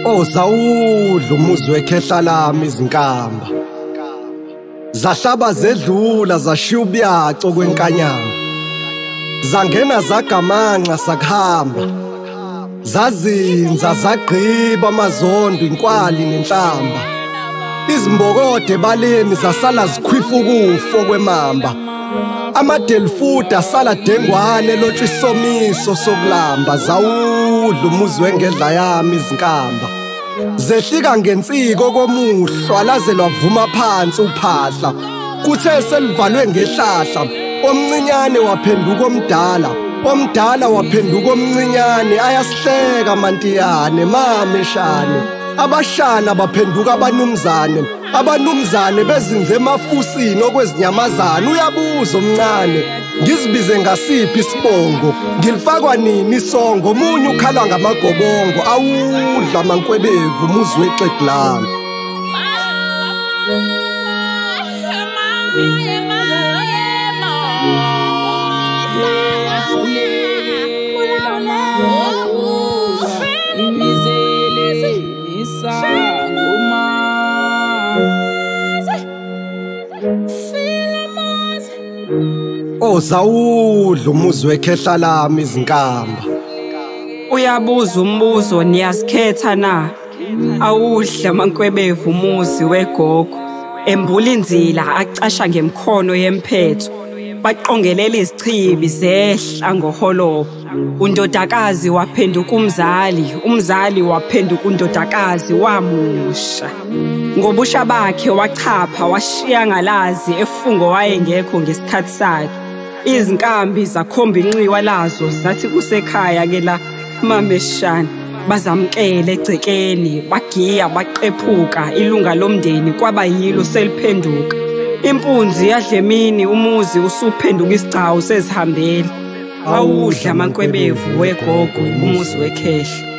Ozawudla umuzi wekhehla lami izinkamba, zahlaba zedlula zashiya ubyaco kwenkanyamba, zangena zagamanxa sakuhamba, zazinza zagqiba amazondo inkwali nenhlamba, izimbokode ebaleni zasala zikhwifa ukufo kwemamba, amadelfuda asala dengwane lotshwa isomiso sokulamba, zawudla umuzi wengedla yami izinkamba, zehlika ngensiko komuhlwa laze lwavuma phansi uphahla, kuthe selivalwe ngehlahla, omncinyane waphenduka omdala, omdala waphenduka omncinyane, ayasihleka mantiyane mameshane, abashana baphenduka abanumzane, abanumzane bezinze emafusini okwezinyamazane. Uyabuza omncane, ngizibize ngasiphi isibongo, ngilifakwa nini isongo, omunye ukhala ngamagobongo, awudla amankwebevu umuzi wexhegu lami. Ozawudla umuzi wekhehla lami izinkamba. Uyabuza umbuzo, niyazikhetha na? Awudla amankwebevu umuzi wegogo, embula inzila acasha ngemikhono yemphetho, baqongelela izichibi zehla ngoholobo. Undodakazi waphenduka umzali, umzali waphenduka undodakazi wamusha. Ngobusha bakhe wachapha washiya ngalazi efungo wayengekho ngesikhathi sakhe. Izinkambi zakhomba inxiwa lazo zathi kusekhaya ke la mameshana, bazamkele egcekeni, bagiya baqephuka, ilunga lomndeni kwaba yilo seliphenduka. Impunzi yadla emini umuzi usuphenduka isigcawu sezihambela. Awudla amankwebevu wegogo umuzi wekhehla.